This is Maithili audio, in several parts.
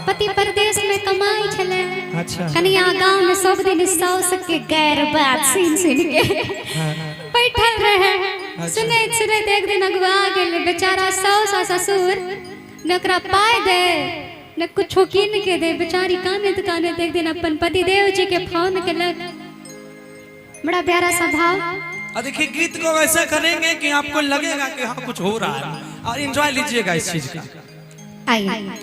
पति परदेश में कमाई छलै। अच्छा। कनिया गांव में सब दिन साउस के गैर बात सुन सुन के बैठल रहे। सुनैत सुनैत एक दिन अगुआ गेल बेचारा। साउस आ ससुर न ओकरा पाइ दे न कुछो कीन के दे। बेचारी कानैत कानैत एक दिन अपन पतिदेव जी के फोन केलक। बड़ा प्यारा सा भाव। और देखिए, गीत को ऐसा करेंगे कि आपको लगेगा कि हाँ, कुछ हो रहा है और एंजॉय लीजिएगा इस चीज का। आइए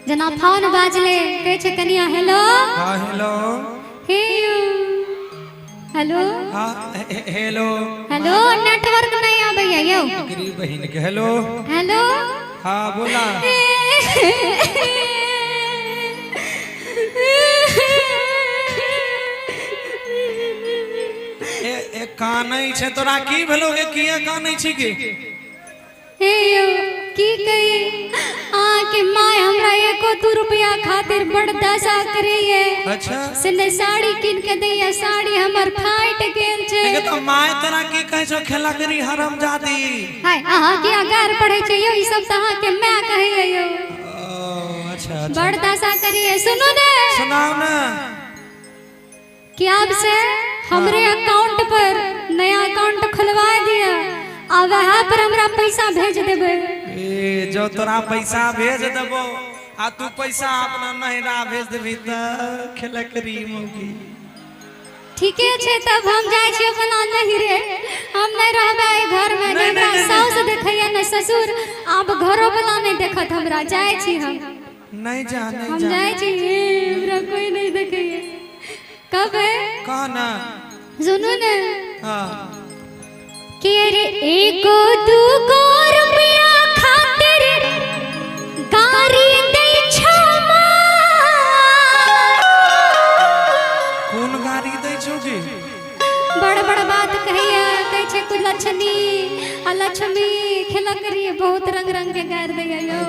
जना, फोन बाजले। कहै छै कनिया, हेलो। हाँ, हेलो। हे यौ, हेलो। हाँ, हेलो। हेलो, नेटवर्क नहीं आबैया यौ। गरीब बहिन के हेलो। हेलो। हाँ, बोला। ए ए, कानै छै, तोरा की भेलो गे? किया कानै छी की? हे यौ, की कही, अहाँके माय हमरा एको दू रुपया खातिर बड़ दशा करैये। से ने साड़ी कीन के दैया, साड़ी हमर फाटि गेल छै। एके तो माय तोरा की कहै छौ, खेला करी हरामजादी? हाय, अहाँ किया गार पढ़ै छै यौ? ई सब तऽ अहाँके माय कहैये यौ। ओ, अच्छा अच्छा। बड़ दशा करैये। सुनू ने। सुनाउ ने। कि आब से हमरे अकाउंट पर नया अकाउंट खोलवा दिया आ वएह पर हमरा पैसा भेज देबै। ए, जो तोरा पैसा भेज देबो आ तू पैसा अपना नहिरा भेज देबही त खेला करी मौगी। ठीके छै, तब हम जाइ छी अपना नहिरे। हम नहि रहबै एहि घरमे। नहि, ने हमरा नहि, नहि, साउस देखैया ने ससुर, आब घरो वाला नहि देखत हमरा। जाइ छी हम। नहीं जा, नहीं हम जा। जाइ छी। हमरा कोई नहि देखैया। कब है? कह ना। सुनू ने। हाँ। कि अरे एको दूगो रुपया खातिर गारी दै छौ माँ। कोन गाड़ी दै छौ की? बड़ बड़ बात कहैया। कहै छै कुछ लक्ष्मी आ लक्ष्मी खेला करिए, बहुत रंग रंग के गार दैया यौ।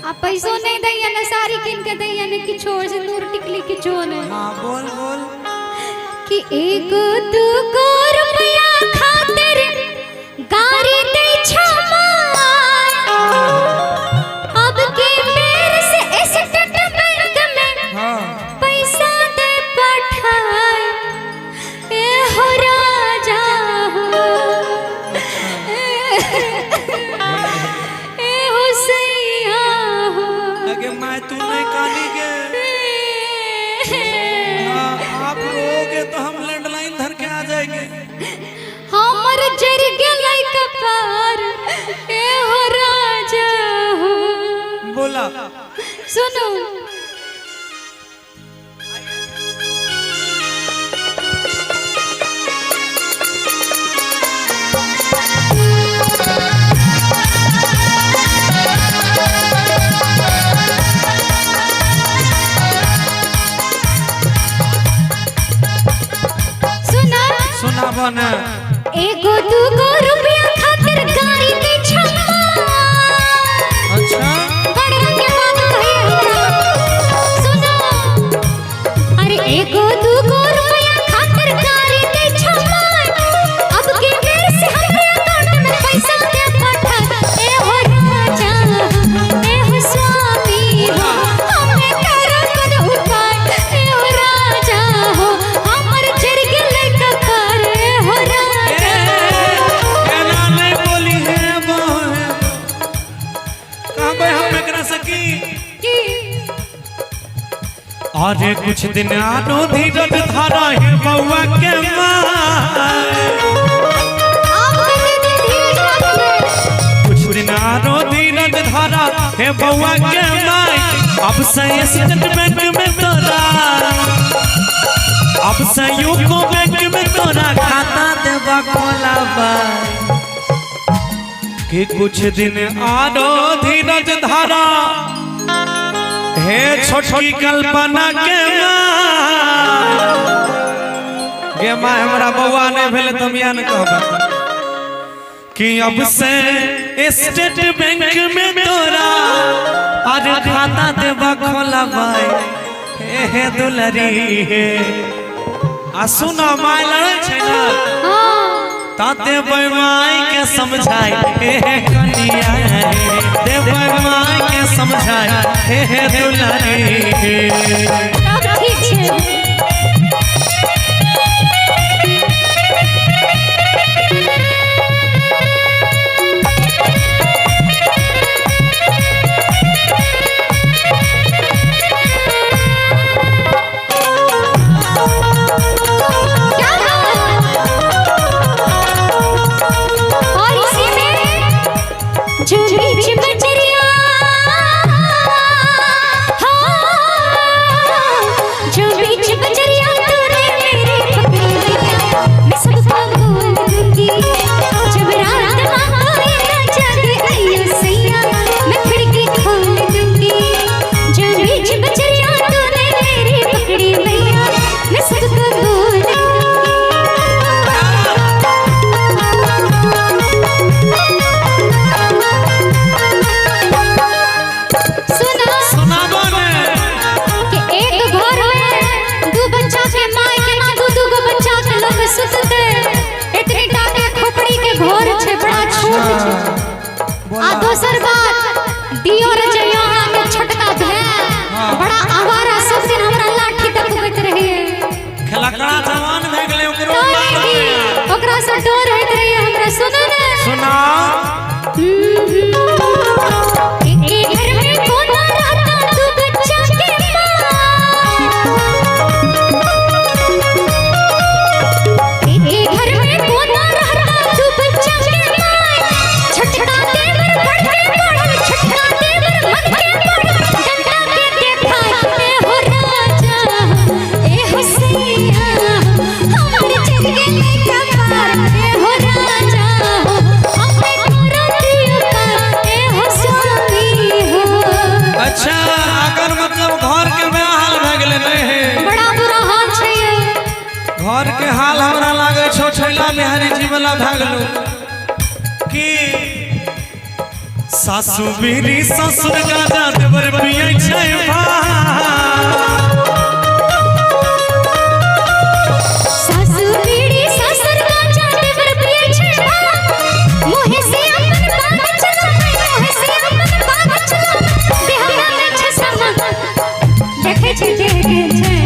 आ पैसो नहीं दैया, ने साड़ी कीन के दैया, ने किछो, सिंदूर टिकली किछो ने। हाँ, बोल बोल। कि एगो दूगो रुपया खातिर गारी दै छौ माय, अब के बेर से स्टेट बैंक में पैसा दे पठाए। ए हो राजा हो, ए हो सैया हो। अगे my, तू नहीं कानी के। हाँ, आप रोओगे तो हम लैंडलाइन धर के आ जाएंगे। हमर जर गेलै कपार, ए हो राजा हो। बोला। सुनो। सुना। सुनाबो ने। एगो दूगो रुपया खातिर गाड़ी दे छम्मा। बड़ रंग के बात कही हमरा। सुनो, अरे एगो दूगो रुपया खातिर गाड़ी दे छम्मा, अब के बेर से हमरे अकाउंट में पैसा दे पठा। ए हो राजा, ए हो स्वामी हो, हमें करो कोनो उपाय। ए हो राजा हो, हमर जर गेलै कपार। ए हो राजा। एना नहीं बोली है वो है, कहबै हम एकरा से की? की? अरे कुछ दिन आनो धीरज धारा है बउआ के माय। आब कते दिन धीरज रखबै? कुछ दिन आनो धीरज धारा हे बउआ के माय, अब से स्टेट बैंक में तोरा, अब से यूको बैंक में तोरा खाता देबा खोलाबा। कि कुछ दिन आनो धीरज धारा हे छोटकी कल्पना के माँ। गे माँ, हमरा बउआ नहीं भेल त हम इएह ने कहबै कि अब से स्टेट बैंक में तोरा अरे खाता देबा खोलाबै। हे हे दुलरी हे। आ सुनो, my लड़ै छै ने। हाँ। ताते माई के समझाई हे हे कनिया हे, देबै माई के समझाई हे हे दुलारी हे। तब ठीक छै। क्या बात? और इसी में जो बीच बजरिया, हाँ, जो बीच बजरिया तूने मेरे पकड़ी लिया, मैं सबको बोल दूंगी। जब रात माँ कोई ना जागे आइयो सैया, मैं खिड़की खोल दूंगी। जो बीच बजरिया तूने मेरे पकड़ी लिया, मैं सबको बोल दूंगी। सुना सुनाबो ने। कि एक घर में दू बच्चा के माय के ना दू दू गो बच्चा के लोग सुतते, इतनी टा के खोपड़ी के घर छै, बड़ा छोट छै। आ दोसर बात दियोर जे यहाँ के छोटका भाय बड़ा आवारा, सब दिन हमरा लाठी दबबैत रहे। खलकड़ा जवान भए गेलै ओकरो तो मार की ओकरा से डर होइत रहे हमरा। सुनो ने। सुनाओ। एक घर में कोना रहता दू बच्चा के माँ, एक घर में कोना रहता दू बच्चा के माँ, छोटका देवर बढ़ के बढ़ल, छोटका देवर मन के बढ़ल, डंडा के देखा ए हो राजा ए हो सैया, हमर चल गेलै कपार ए हो राजा, हमे तोरा दियो पार ए हो स्वामी हो। अच्छा, अगर मतलब घर के वएह हाल भए गेलै नहि हे? बड़ा बुरा हाल छै ये। घर के हाल हमरा लागै छौ छैला बिहारी जी वाला भए गेलौ कि सासु बीरी ससुर गाजा देवर पियै छै भात। सासु बीड़ी ससुर गाजा देवर प्रिय छै भात, मुहे से अपन बात चलाबै, मुहे से अपन बात चलाबै, देहमे नै छै समान। देखै छै जे गेल छै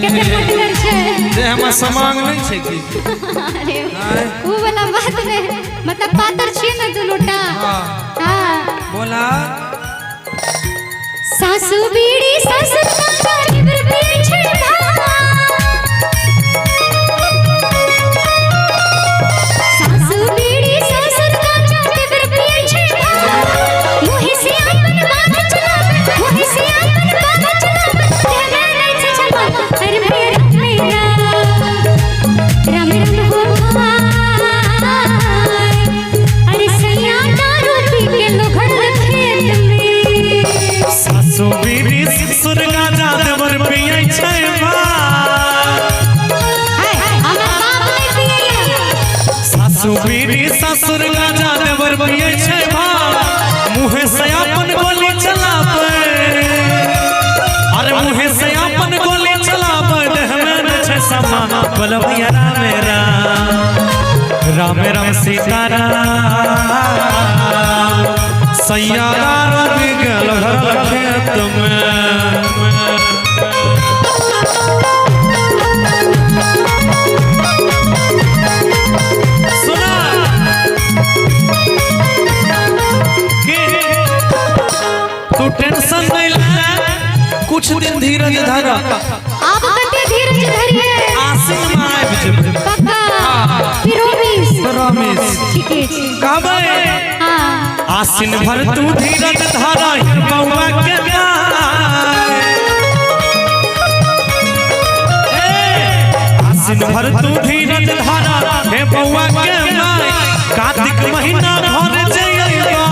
कते मोटगर छै। देह में समांग नहि छै की? अरे ऊ वाला बात नहि, मतलब पातर छियै ने दुनू टा। हाँ। हाँ। बोला। सासु बीड़ी ससुर गाजा देवर प्रिय छै भात, सासु बीड़ी ससुर गाजा देवर प्रिय छै भात, मुहे से अपन बात चलाबै, मुहे से अपन बात चलाबै, देहमे नै छै छलमा। अरे भैया राम राम राम राम हो भाई, अरे सैया दारू पी के लोघड़ खेत में। सासु बीड़ी ससुर गाजा देवर पियै छै भात। हाय, हमर बाप नहि पियैया। सासु बीड़ी ससुर गाजा देवर पियै छै भात, मुहे से अपन गोली चलाबै, अरे मुहे से अपन गोली चलाबै, देह में नै छै समा। बोल भैया राम राम राम राम सीता राम, सैया रवि गेल घर खेत में। सुना के तू टेंशन नहीं ले, कुछ दिन धीरज धर। आब कते धीरज धरिए? आसिन में आबि जेबै। पक्का? फिरोमिस? रमेश। ठीके छै। कहबै। हाँ। आसिन भर तू धीरज धर बउआ के माय। ए, आसिन भर तू धीरज धर हे बउआ के माय, कार्तिक महीना भर जइबा,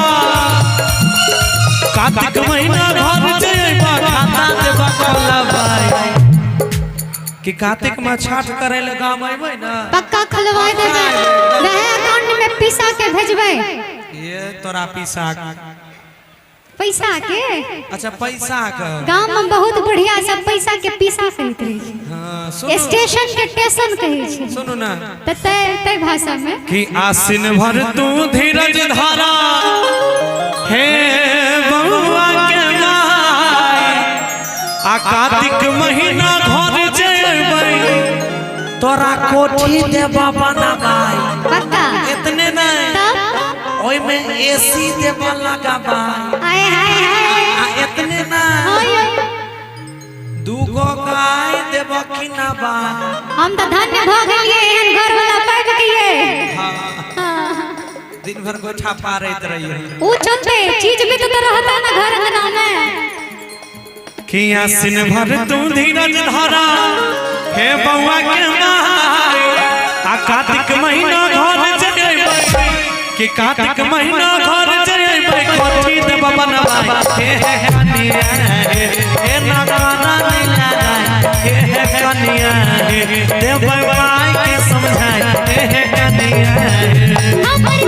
कार्तिक महीना भर जइबा, खाता देबा खोलबाई। कि कार्तिक में छठ करे ले गाम अइबै ना? पक्का खोलवाय देबै, वएह अकाउंट में पैसा के भेजबै। ये तोरा पीसा पैसा के। अच्छा, पैसा के। गांव में बहुत बढ़िया सब पैसा के पीसा करैत रहे छै। हाँ। सुनू। स्टेशन के टेशन कहै छै। सुनू ना। तऽ तै तै भाषा में कि आसिन भर तू धीरज धारा हे बउआ के माय, आ कार्तिक महीना घर जेबै तोरा कोठी देबा बनाबाई। पक्का। इतने नहीं, तब ओइमे एसी देबा लगाबाई। आय हाय हाय। आ इतने नहीं, हाय। दूगो गाय देबा किनाबा। हम तऽ धन्य भऽ गेलियै एहन घर वाला पाबि गेलियै। हाँ, दिन भर गोइठा पारैत रहिए। ऊ चलते चीज भी तो रहता ना घर अंगना में। कि आसिन भर तू धीरज धारा हे बउआ के माय, आ कार्तिक महीना घर जेबै, कि कार्तिक महीना घर जेबै कोठी देब बनवाई। हे हे कनिया हे, हे ना काना नहीं लगाए, हे हे कनिया हे, देबै माय के समझाए, हे हे कनिया हे। हमर